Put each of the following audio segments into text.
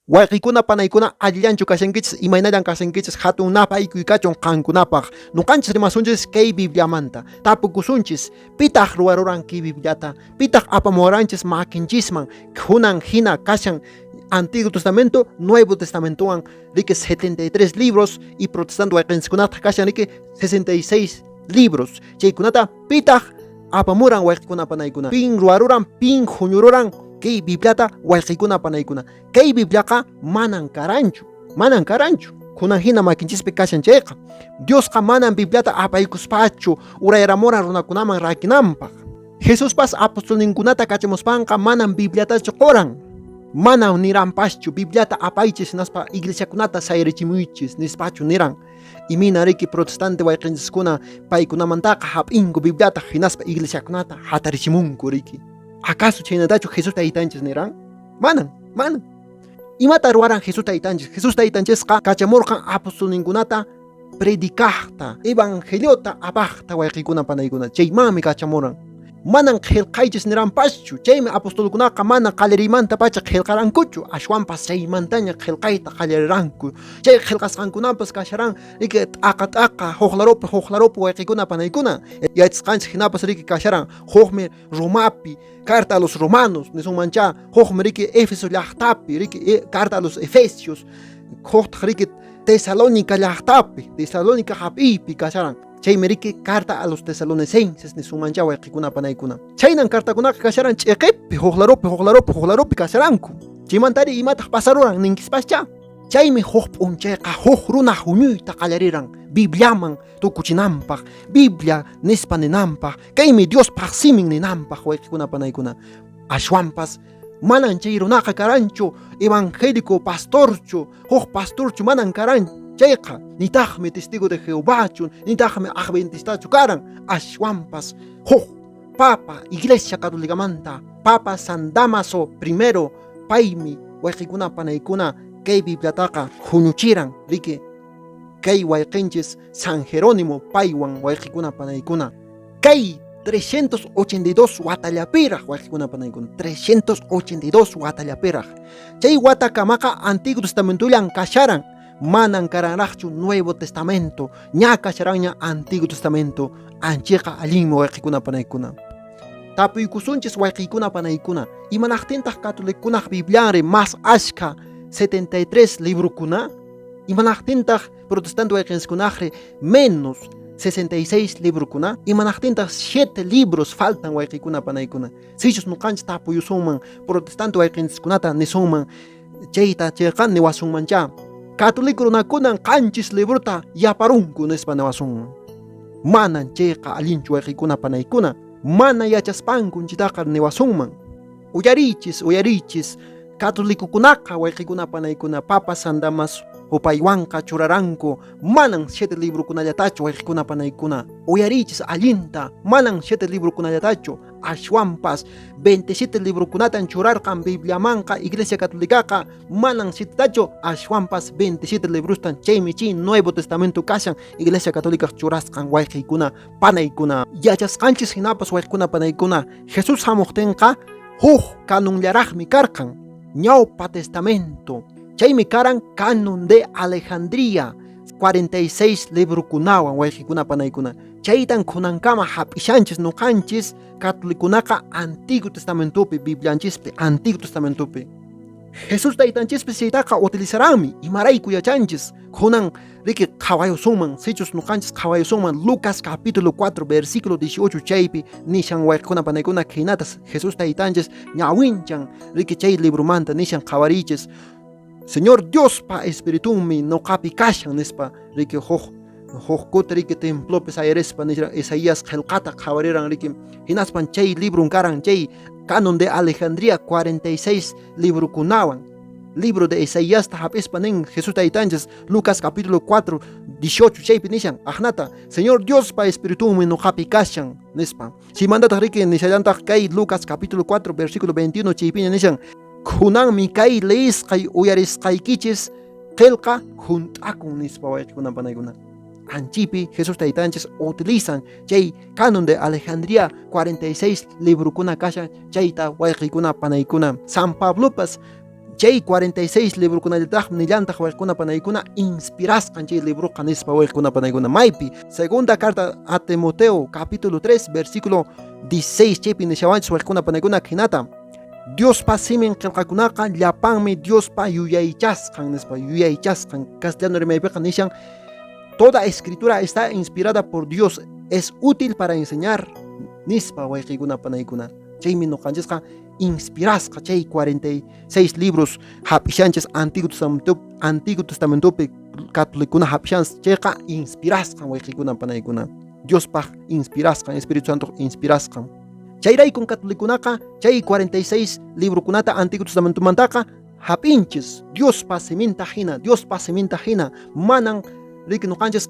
Wayqiykuna panaykuna allillanchu kashankichis imaynallan kashankichis hatun napaykuy kachun qankunapaq. Nuqanchis rimasunchis kay Bibliamanta. Tapukusunchis, pitaq ruwaruran kay Bibliata? Pitaq apamuwaranchis makinchisman? Kunan hina kashan Antiguo Testamento, Nuevo Testamentowan riki 73 libros y protestante wayqinchiskunataq kashan riki 66 libros. Chaykunata pitaq apamuran wayqikuna panaykuna? Pin ruwaruran, pin huñururan kay Bibliata wayqikuna panaykuna? Kay Bibliaqa manan karanchu, manan karanchu. Kunan hina makinchispi kashan chayqa. Diosqa manan Bibliata apaykuspachu urayramuran runakunaman rakinanpaq. Jesuspas apostolninkunata kachamuspanqa manan Bibliatachu qoran. Manan niranpaschu Bibliata apaychis hinaspa iglesiakunata sayarichimuychis nispachu niran. Imayna riki protestante wayqinchiskuna paykunamantaqa hap'inku Bibliata hinaspa iglesiakunata hatarichimunku riki. Acaso chhaynatachu Jesús taytanchis niran? Manan, manan. Imata ruwaran Jesús taytanchis? Jesús taytanchisqa kachamurqan apostolninkunata predicaqta, evangeliota apaqta wayqikuna panaykuna. Chaymanmi kachamuran. Manan qhelqaychis niranpaschu. Chaymi apostolkunaqa mana qallariymantapacha qhelqarankuchu, ashwanpas chaymantaña qhelqayta qallariranku. Chay qhelqasqankunapas kasharan riki t'aqa t'aqa, huk larupi huk larupi wayqikuna panaykuna. Yachasqanchis hinapas riki kasharan hukmi Romapi, Carta a los Romanos, nisunmanchá, hukmi riki Éfeso llaqtapi, riki Carta a los Efesios, huktaq riki Tesalónica llaqtapi, Tesalónica hap'iypi kasharan. Chaymi riki Carta a los Tesalonicenses nisunmanchá wayqikuna panaykuna. Chhaynan cartakunaqa kasharan ch'iqipi, huk larupi, huk larupi, huk larupi kasharanku. Chaymantari imataq pasaruran ninkispascha? Chaymi huk p'unchayqa huk runa huñuyta qallariran Bibliaman tukuchinanpaq, Biblia nispa ninanpaq, kaymi Diospaq simin ninanpaq wayqikuna panaykuna. Ashwanpas manan chay runaqa karanchu evangélico pastorchu, huk pastorchu manan karan chayqa, nitaqmi testigo de Jehovachu, nitaqmi adventistachu karan, ashwanpas huk papa Iglesia Católicamanta, Papa San Damaso primero, paymi wayqikuna panaykuna kay Bibliataqa huñuchiran riki kay wayqinchis San Jerónimo paywan wayqikuna panaykuna. Kay 382 watallapiraq wayqikuna panaykuna, 382 watallapiraq. Chay watakamaqa Antiguo Testamentollan kasharan, manan karanraqchu Nuevo Testamento, ña kasharanña Antiguo Testamento. Anchiqa allinmi wayqikuna panaykuna. Tapuykusunchis wayqiykuna panaykuna, imanaqtintaq catolicokunaq Biblianri más ashkha 73 librokuna? Imanaqtintaq protestante wayqinchiskunaqri menos 66 librokuna? Imanaqtintaq 7 libros faltan wayqiykuna panaykuna? Sichus nuqanchis tapuyusunman protestante wayqinchiskunata nisunman chayta chayqa niwasunmanchá. Católico runakunan 7 librota yaparunku nispa niwasunman. Manan chayqa allinchu wayqiykuna panaykuna. Mana yachaspankun chaytaqa niwasunman. Uyariychis, uyariychis, catolicokunaqa wayqiykuna panaykuna Papa San Damaso paywanqa churaranku manan 7 librokunallatachu wayqiykuna panaykuna. Uyariychis allinta, manan 7 librokunallatachu, ashwanpas 27 librokunatan churarqan Bibliamanqa Iglesia Católicaqa, manan 7tachu, ashwanpas 27 librostan. Chaymi chay Nuevo Testamento kashan Iglesia Católica churasqan wayqiykuna panaykuna. Yachasqanchis hinapas wayqikuna panaykuna, Jesús hamuqtinqa huk canonllaraqmi karqan, Ñawpa Testamento. Chaymi karan Canon de Alejandría, 46 librokunawan wayqikuna panaykuna. Chaytan kunankama hap'ishanchis nuqanchis catolicokunaqa Antiguo Testamentopi, Biblianchispi, Antiguo Testamentopi. Jesús taytanchispis chaytaqa utilizaranmi, imarayku yachanchis. Kunan riki qhawayusunman, sichus nuqanchis qhawayusunman Lucas capítulo 4 versículo 18 chaypi nishan wayqikuna panaykuna khinatas Jesús taytanchis ñawinchan riki chay libromanta nishan qhawariychis Señor Diospa espiritunmi noqapi kashan nispa riki huk kuti riki templopi sayarispa nishan Isaías qhelqata qhawariran riki hinaspan chay libron karan chay Canon de Alejandría 46 librokunawan. Libro de Isaíasta hap'ispa nin Jesús taytanchis Lucas capítulo 4 18 chaypi nishan ajnata Señor Diospa espiritunmi noqapi kashan nispa. Chaymantataq riki nishallantaq kay Lucas capítulo 4 versículo 21 chaypiña nishan kunanmi kay leesqay uyarisqaykichis qelqa hunt'akun nispa wayqikuna panaykuna. Anchipi Jesús taytanchis utilizan chay Canon de Alejandría 46 librokuna kashan chayta wayqikuna panaykuna. San Pablopas Chay 46 librokunallataqmi nillantaq wayqikuna panaykuna inspirasqan chay libroqa nispa wayqikuna panaykuna. Maypi? Segunda carta a Timoteo, capítulo 3, versículo 16, chaypi nishawanchis wayqikuna panaykuna hinata. Diospa simin qillqakunaqa llapanmi Diospa yuyaychasqan nispa, yuyaychasqan. Castellano rimaypiqa nishan, toda escritura está inspirada por Dios, es útil para enseñar, nispa wayqikuna panaykuna. Chaymi ñuqanchisqa inspirasqa chay 46 libros hap'ishanchis Antiguo Testamento, Antiguo Testamentopi catholicokuna hap'ishanchis, chayqa inspirasqan wayqikuna panaykuna. Diospaq inspirasqan, Espíritu Santo inspirasqan. Chayraykun catolicokunaqa chay 46 librokunata Antiguo Testamentomantaqa hap'inchis Diospa siminta hina, Diospa siminta hina. Manan riki ñuqanchis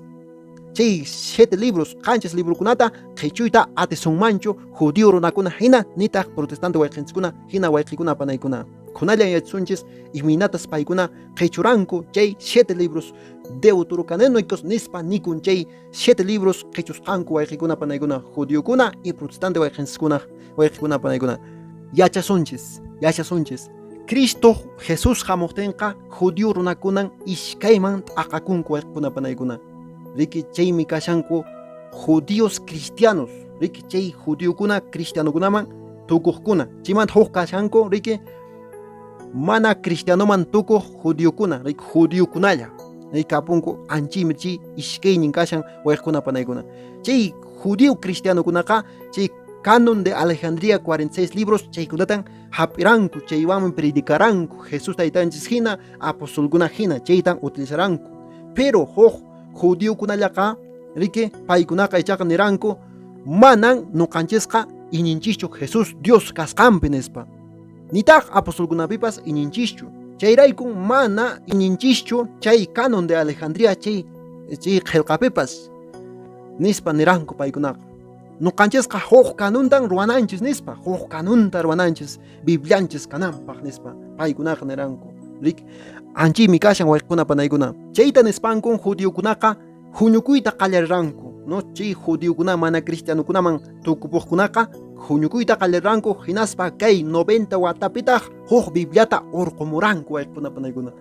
chay 7 libros, 7 librokunata qhichuyta atisunmanchu judío runakuna hina, nitaq protestante wayqinchiskuna hina wayqikuna panaykuna. Kunallan yachasunchis imaynatas paykuna qhichuranku chay 7 libros deuterocanónicos nispa nikun chay 7 libros qhichusqanku wayqikuna panaykuna, judiokuna y protestante wayqinchiskuna wayqikuna panaykuna. Yachasunchis, yachasunchis. Cristo Jesús hamuqtinqa judío runakunan iskayman t'aqakunku wayqikuna panaykuna. Riki chaymi kashanku judíos cristianos, riki chay judiokuna cristianokunaman tukuqkuna. Chaymanta huk kashanku riki mana cristianoman tukuq judiokuna, riki judiokunalla. Riki kapunku anchimi chay iskaynin kashan wayqikuna panaykuna. Chay judío cristianokunaqa chay Canon de Alejandría 46 libros chaykunatan hap'iranku, chaywanmi predicaranku Jesús taytanchis hina, apostolkuna hina, chaytan utilizaranku. Pero huk judiokunallaqa riki paykunaqa ichaqa niranku manan ñuqanchisqa iñinchischu Jesús Dios kasqanpi nispa. Nitaq apostolkunapipas iñinchischu. Chayraykun mana iñinchischu chay Canon de Alejandría chay qillqapipas nispa niranku paykunaqa. Ñuqanchisqa huk canontan ruwananchis nispa, huk canonta ruwananchis Biblianchis kananpaq nispa paykunaqa niranku. Riki anchimi kashan wayqikuna panaykuna. Chayta nispankun judiokunaqa huñukuyta qallariranku, no? Chay judiokuna mana cristianokunaman tukupuqkunaqa huñukuyta qallariranku, hinaspa kay 90 watapitaq huk Bibliata urqumuranku wayqikuna panaykuna.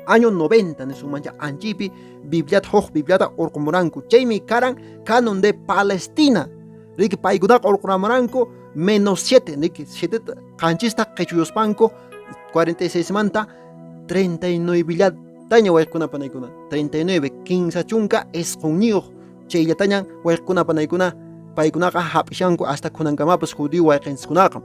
Año 90 nisunmancha anchipi Bibliata huk Bibliata urqumuranku. Chaymi karan Canon de Palestina. Riki paykunaqa urquramuranku menos 7, riki 7 qanchista qichuyuspanku 46 manta 39 llataña wayqikuna panaykuna. 39 kinsa chunka isqunniyuq chayllataña wayqikuna panaykuna paykunaqa hap'ishanku hasta kunankamapas judío wayqinchiskunaqa.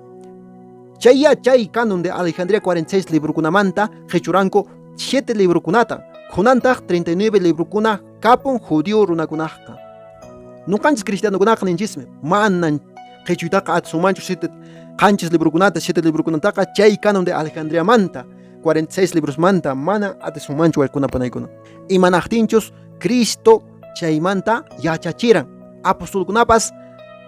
Chayya chay Canon de Alejandría 46 librokunamanta qichuranku 7 librokunata. Kunantaq 39 librokuna kapun judío runakunaqqa. Ñuqanchis cristianokunaqa ninchismi manan qichuytaqa atisunmanchu 7 qanchis librokunata, 7 librokunataqa chay Canon de Alejandriamanta 46 librosmanta mana atisunmanchu wayqikuna panaykuna. Imanaqtinchus Cristo chaymanta yachachiran. Apostolkunapas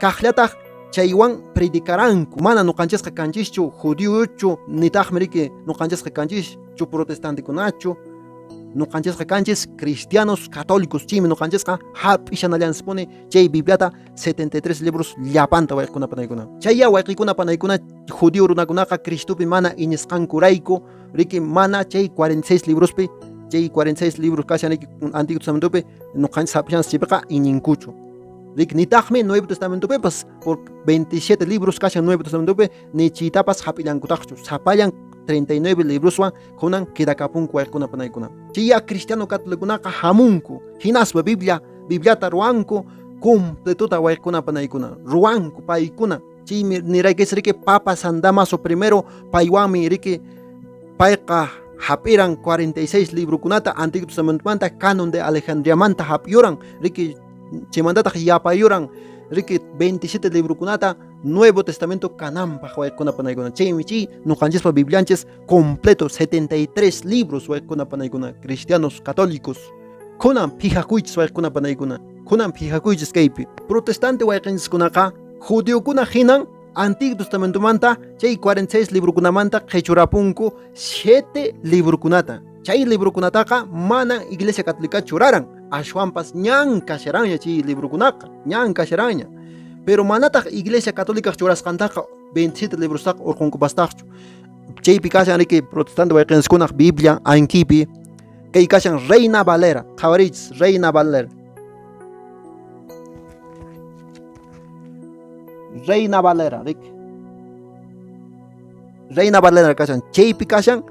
kaqllataq chaywan predicaranku. Mana ñuqanchisqa kanchischu judiochu, nitaqmi riki ñuqanchisqa kanchischu protestantekunachu. Ñuqanchisqa kanchis cristianos católicos, chaymi ñuqanchisqa hap'ishanallanchispuni chay Bibliata 73 libros llapanta wayqikuna panaykuna. Chayya wayqikuna panaykuna judío runakunaqa Cristopi mana iñisqankurayku riki mana chay 46 librospi, chay 46 libros kashan riki Antiguo Testamentopi ñuqanchis hap'ishanchis chaypiqa iñinkuchu. Riki nitaqmi Nuevo Testamentopipas por 27 libros kashan Nuevo Testamentopi ni chaytapas hap'illankutaqchu. Sapallan 39 libroswan kunan quedakapunku wayqikuna panaykuna. Chayya cristiano catolicokunaqa hamunku hinaspa Bibliata ruwanku completota wayqikuna panaykuna. Ruwanku paykuna. Chaymi niraykis riki Papa San Damaso primero paywanmi riki payqa hap'iran 46 librokunata Antiguo Testamentomanta Canon de Alejandriamanta hap'yuran riki chaymantataq yapayuran riki 27 librokunata Nuevo Testamento kananpaq wayqikuna panaykuna. Chaymi chay ñuqanchispa Biblianchis completo 73 libros wayqikuna panaykuna cristianos católicos. Kunan phijakuychis wayqikuna panaykuna. Kunan phijakuychis kaypi. Protestante wayqinchiskunaqa judiokuna hinan Antiguo Testamentomanta chay 46 librokunamanta qichurapunku 7 librokunata. Chay librokunataqa manan Iglesia Católica churaran, ashwanpas ñan kasharanña chay librokunaqa, ñan kasharanña. Pero manataq Iglesia Católica churasqantaqa 27 librostaqa urqunkupastaqchu. Chaypi kashan riki protestante wayqenskunaq Biblia ankipi kay kashan Reina Valera. Qhawariychis Reina Valera. Reina Valera, riki. Reina Valera kashan. Chaypi kashan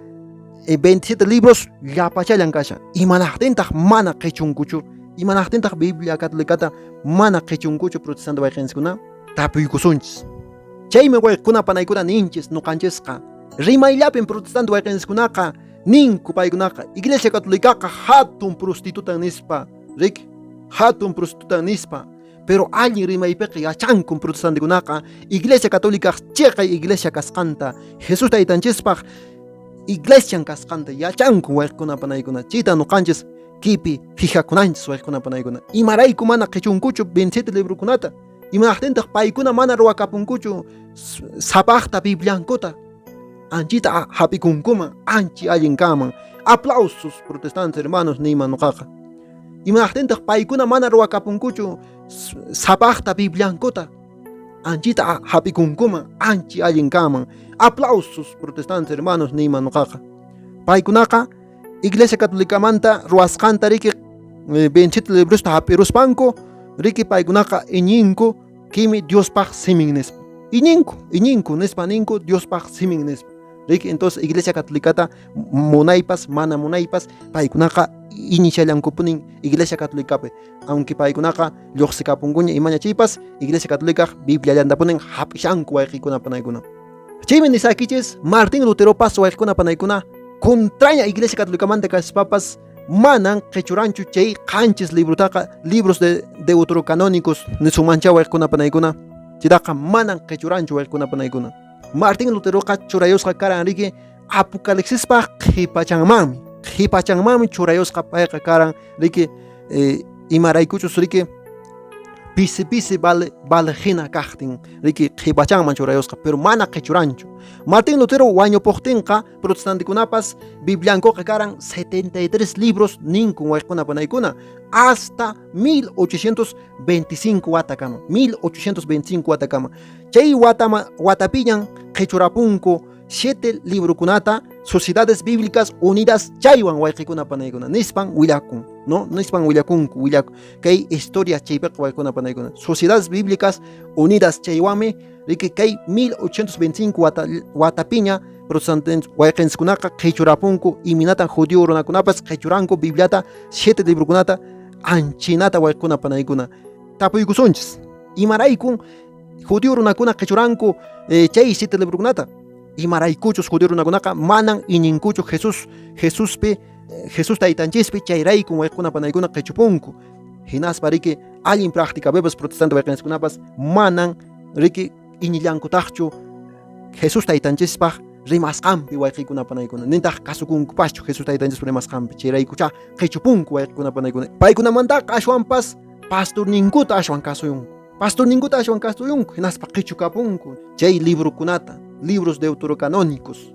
27 libros llapachallan kashan. Imanaqtintaq mana qichunkuchu? Imanaqtintaq Biblia Católicata mana qichunkuchu protestante wayqenskuna? Tapuykusunchis. Chaymi wayqikuna panaykuna ninchis nuqanchisqa. Rimayllapin protestante wayqinskunaqa ninku paykunaqa Iglesia Católicaqa hatun prostitutan nispa, riki? Hatun prostitutan nispa. Pero allin rimaypiqa yachankun protestantekunaqa Iglesia Católica chiqay iglesia kasqanta, Jesús taytanchispaq iglesian kasqanta yachankun wayqikuna panaykuna. Chayta nuqanchis kipi fijakunanchis wayqikuna panaykuna. Imarayku mana qichunkuchu 27 librokunata? Imanaqtintaq paykuna mana ruwakapunkuchu sapaqta Bibliankuta? Anchita hap'ikunkuman, anchi allin kanman. Aplausos protestantes hermanos niyman nuqaqa. Imanaqtintaq paykuna mana ruwakapunkuchu sapaqta Bibliankuta? Anchita hap'ikunkuman, anchi allin kanman. Aplausos protestantes hermanos niyman nuqaqa. Paykunaqa Iglesia Católicamanta ruwasqanta riki 27 librosta hap'iruspanku riki paykunaqa iñinku kimi Diospaq simin nispa. Iñinku, iñinku nispa ninku Diospaq simin nispa. Riki entonces Iglesia Católicata munaypas mana munaypas paykunaqa iñishallankupunin Iglesia Católicapi. Aunque paykunaqa lluqsikapunkuña imaña chaypas Iglesia Católicaq Bibliallantapunin hap'ishanku wayqikuna panaykuna. Chaymi nisaykichis Martín Luteropas wayqikuna panaykuna contraña Iglesia Católicamanta kaspapas manan qichuranchu chay qanchis librotaqa, libros de deuterocanónicos nisunmancha wayqikuna panaykuna, chaytaqa manan qichuranchu wayqikuna panaykuna. Martín Luteroqa churayusqa karan riki Apocalipsispaq qhipachanmanmi, qhipachanmanmi churayusqa payqa karan riki imaraykuchus riki pisi pisi vale vale hina kaqtin riki qhipachanman churayusqa, pero mana qichuranchu. Martín Lutero wañupuqtinqa protestantekunapas Bibliankuqa karan 73 libros ninkun wayqikuna panaykuna hasta 1825 watakama, 1825 watakama. Chay watapiñan qichurapunku 7 librokunata Sociedades Bíblicas Unidas chaywan wayqikuna panaykuna nispan willakun, no? Nispan willakunku, willakun. Kay historia chaypiqa wayqikuna panaykuna. Sociedades Bíblicas Unidas chaywanmi riki kay 1825 watapiña protestante wayqinskunaqa qichurapunku imaynatan judío runakunapas qichuranku Bibliata 7 librokunata anchinata wayqikuna panaykuna. Tapuykusunchis, imaraykun judío runakuna qichuranku chay 7 librokunata? Imaraykuchus judío runakunaqa manan iñinkuchu Jesuspi, Jesús taytanchispi, chayraykun wayqikuna panaykuna qichupunku. Hinaspa riki allin práctica bebas protestante wayqinskunapas manan riki iñillankutaqchu Jesús taytanchispaq rimasqanpi wayqikuna panaykuna, nintaq kasukunkupaschu Jesús taytanchispa rimasqanpi, chayraykucha qichupunku wayqikuna panaykuna. Paykunamantaqa ashwanpas pastorninkuta ashwan kasuyunku. Pastorninkuta ashwan kasuyunku, hinaspa qichukapunku chay librokunata, libros deuterocanónicos.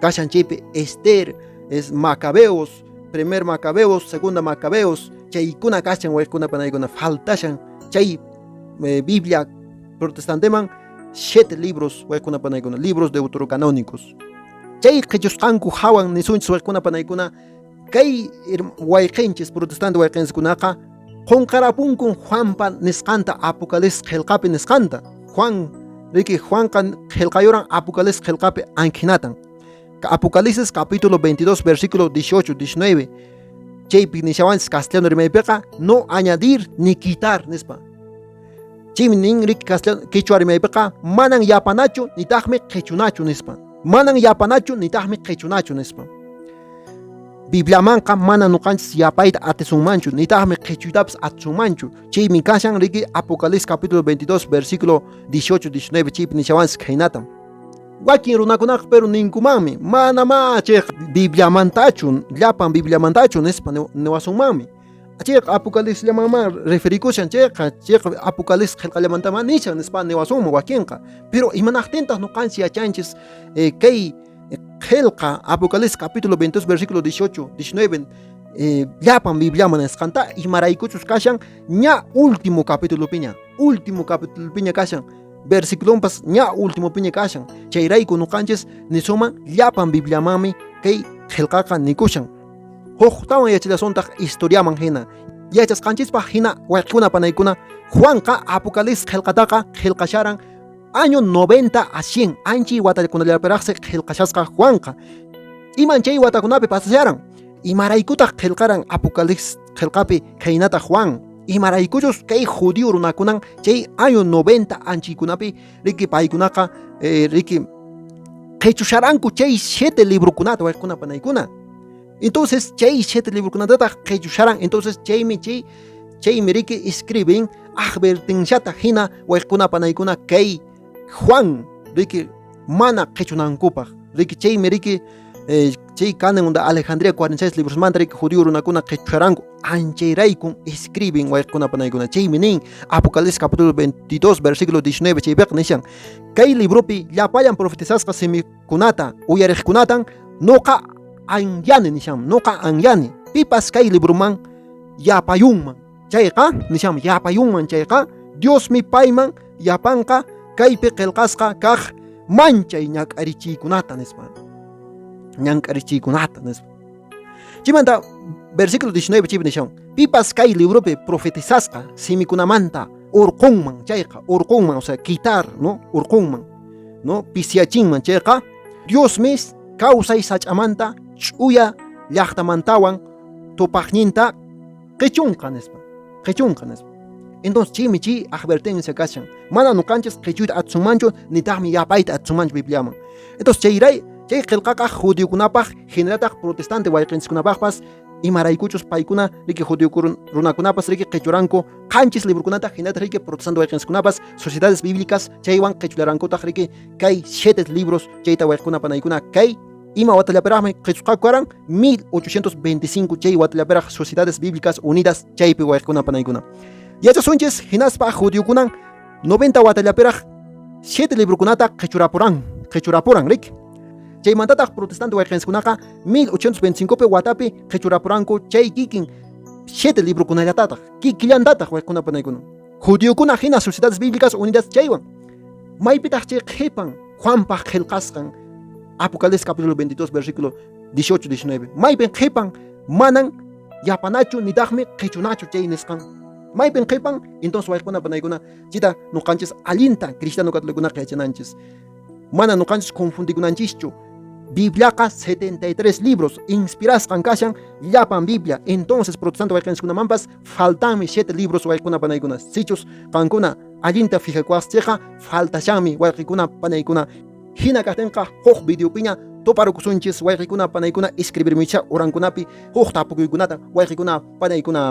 Kashan chaypi Esther, es Macabeos, primer Macabeos, segunda Macabeos, chaykuna kashan wayqikuna panaykuna, faltashan chay Biblia protestanteman 7 libros wayqikuna panaykuna, libros deuterocanónicos. Chay qichusqanku hawan nisunchis wayqikuna panaykuna, kay wayqinchis protestante wayqinskunaqa qunqarapunkun Juanpa nisqanta Apocalipsis qillqapi nisqanta. Juan riki Juanqa qillqayuran Apocalipsis qillqapi ankinatan. Apocalipsis capítulo 22 versículo 18, 19. Chaypi nishawanchis castellano rimaypiqa no añadir ni quitar nispa. Chaymi nin riki castellano quechua rimaypiqa manan yapanachu nitaqmi qichunachu nispa. Manan yapanachu nitaqmi qichunachu nispa. Bibliamanqa mana nuqanchis yapayta atisunmanchu nitaqmi qichuytapas atisunmanchu. Chaymi kashan riki Apocalipsis capítulo 22 versículo 18, 19 chaypi nishawanchis khaynata. Wakin runakunaqa pero ninkumanmi mana ma chayqa Bibliamantachu llapan Bibliamantachu nispa niwasunmanmi. Chayqa Apocalipsisllamanman referikushan chayqa chayqa Apocalipsis qillqallamantama nishan nispa niwasunman wakinqa. Pero imanaqtintaq nuqanchis yachanchis kay qillqa Apocalipsis capítulo 22 versículo 18, 19 llapan Bibliaman nisqanta imaraykuchus kashan ña último capitulopiña, último capitulopiña kashan. Versiculonpas ña ultimopiña kashan. Chayrayku nuqanchis nisunman llapan Bibliamanmi kay qillqaqa nikushan. Huktawan yachallasuntaq historiaman hina. Yachasqanchispaq hina wayqikuna panaykuna Juanqa Apocalipsis qillqataqa qillqasharan año 90 a 100 anchi watakunallapiraqsi qillqashasqa Juanqa. Iman chay watakunapi pasasharan? Imaraykutaq qillqaran Apocalipsis qillqapi khaynata Juan? Imaraykuchus kay judío runakunan chay año 90 anchikunapi riki paykunaqa riki qhichusharanku chay 7 librokunata wayqikuna panaykuna. Entonces chay 7 librokunatataq qhichusharan. Entonces chaymi chaymi riki escriben advertenciata hina wayqikuna panaykuna kay Juan riki mana qhichunankupaq. Riki chaymi riki chay canon de Alejandría 46 librosmanta riki judío runakuna qhichusharanku. Anchayraykun escriben wayqikuna panaykuna. Chaymi nin Apocalipsis capítulo 22 versículo 19 chaypiqa nishan kay libropi llapallan profetizasqa simikunata uyariqkunatan nuqa anyani nishan, nuqa anyani pipas kay libroman yapayunman chayqa nishan, yapayunman chayqa Diosmi payman yapanqa kaypi qillqasqa kaq manchay ñak'arichiykunata nispa, ñank'arichiykunata nispa. Chaymanta versículo 19 chaypi nishan pipas kay libropi profetizasqa simikunamanta urqunman chayqa, urqunman, o sea, quitar, ¿no? Urqunman, ¿no? Pisiachinman chayqa Diosmi kawsay sach'amanta ch'uya llaqtamantawan tupaqninta qichunqa nispa, qichunqa nispa. Entonces chaymi chay advertencia kashan. Mana nuqanchis qichuyta atisunmanchu nitaqmi yapayta atisunmanchu Bibliaman. Entonces chayray chay qillqaqa judiokunapaq hinallataq protestante wayqinchiskunapaqpas imaraykuchus paykuna riki judío runakunapas riki qichuranku qanchis librokunata hinallataq riki protestante wayqinchiskunapas sociedades bíblicas chaywan qichularankutaq riki kay 7 libros chayta wayqikuna panaykuna kay ima watallapiraqmi qichusqaku karan 1825 chay watallapiraq Sociedades Bíblicas Unidas chaypi wayqikuna panaykuna. Yachasunchis hinaspa judiokunan 90 watallapiraq 7 librokunata qichurapuran riki. Chaymantataq protestante wayqinchiskunaqa 1825 pi watapi qichurapuranku chay kikin 7 librokunallatataq kikillantataq wayqikuna panaykuna. Judiokuna hina Sociedades Bíblicas Unidas chaywan. Maypitaq chay qhipan Juanpaq qillqasqan Apocalipsis capítulo 22 versículo 18 19. Maypin qhipan manan yapanachu nitaqmi qichunachu chay nisqan. Maypin qhipan entonces wayqikuna panaykuna chita nuqanchis allinta cristiano católicokunaqa yachananchis. Mana nuqanchis confundikunanchischu. Bibliaqa 73 libros inspirasqan kashan llapan Biblia. Entonces protestante wayqinchiskunamanpas faltanmi 7 libros wayqikuna panaykuna. Sichus qankuna allinta fijakuwaschiqa faltashanmi wayqikuna panaykuna. Hina kaqtinqa huk videopiña tuparukusunchis wayqikuna panaykuna escribirmicha orankunapi huk tapukuykunata wayqikuna panaykuna.